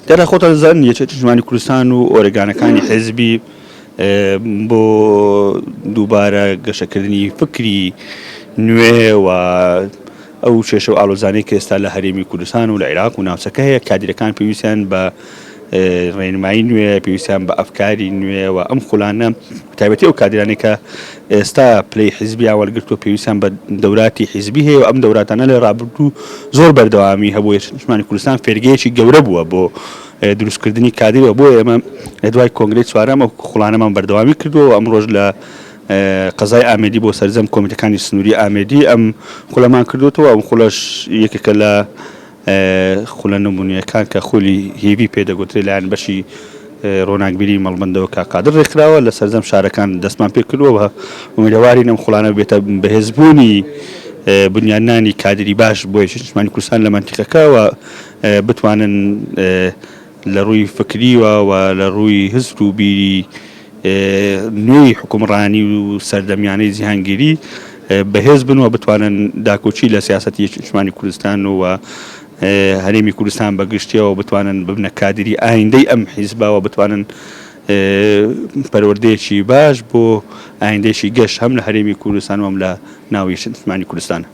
دیارە خۆتان دەزانن یەکێتی نیشتمانی کوردستان و ئۆرگانەکانی حیزبی بۆ دووبارە گەشەکردنی فکری نوێ و ئەو کێشە و ئالۆزانەی کە ئێستا لە هەرێمی کوردستان و لە عێراق و ناوچەکە هەیە، کادیرەکان پێویستیان بە ڕێنمایی نوێ، پێویستیان بە ئەفکاری نوێ و ئەم خولانە تایبەتی ئەو کادیرانەی کە ئێستا پلەی حیزبیان وەرگرتووە پێویستیان بە دەوراتی حیزبی هەیە و ئەم دەوراتانە لە ڕابردوو زۆر بەردەوامی هەبوو. نیشتمانی کوردستان فێرگەیەکی گەورە بووە بۆ دروستکردنی کادیر و بۆیە ئێمە لە دوای کۆنگرەی چوارەم ئەو خوڵانەمان بەردەوامی کردووە و ئەمڕۆش لە قەزای ئامێدی بۆ سەرجەم کۆمیتەکانی سنووری ئامێدی ئەم خولەمان کردووەتەوە. ئەم خولەش یەکێکە لە خولە نمونییەکان کە خولی هێڤی پێ دەگوترێت لایەن بەشی ڕۆناکبیری مەڵبەندەوە کاک قادر ڕێکخراوە لە سەرجەم شارەکان دەستمان پێ کردووە و ئومێدەوارین ئەم خوڵانە بێتە بەهێزبوونی بنیادنانی کادری باش بۆ یەکێتی نیشتمانی کوردستان لە مەنتیقەکە و بتوانن لە ڕووی فکریوە و لە ڕووی هزر و بیری نوێی حوکمڕانی و سەردەمیانەی جیهانگیری بەهێز بن و بتوانن داکۆکی لە سیاسەتی یەکێتی نیشتمانی کوردستان و هەرێمی کوردستان بە گشتیەوە بتوانن ببنە کادری ئایندەی ئەم حیزبە و بتوانن پەروەردەیەکی باش بۆ ئایندەیەکی گەش هەم لە هەرێمی کوردستان و هەم لە ناو یەکێتی نیشتمانی کوردستان.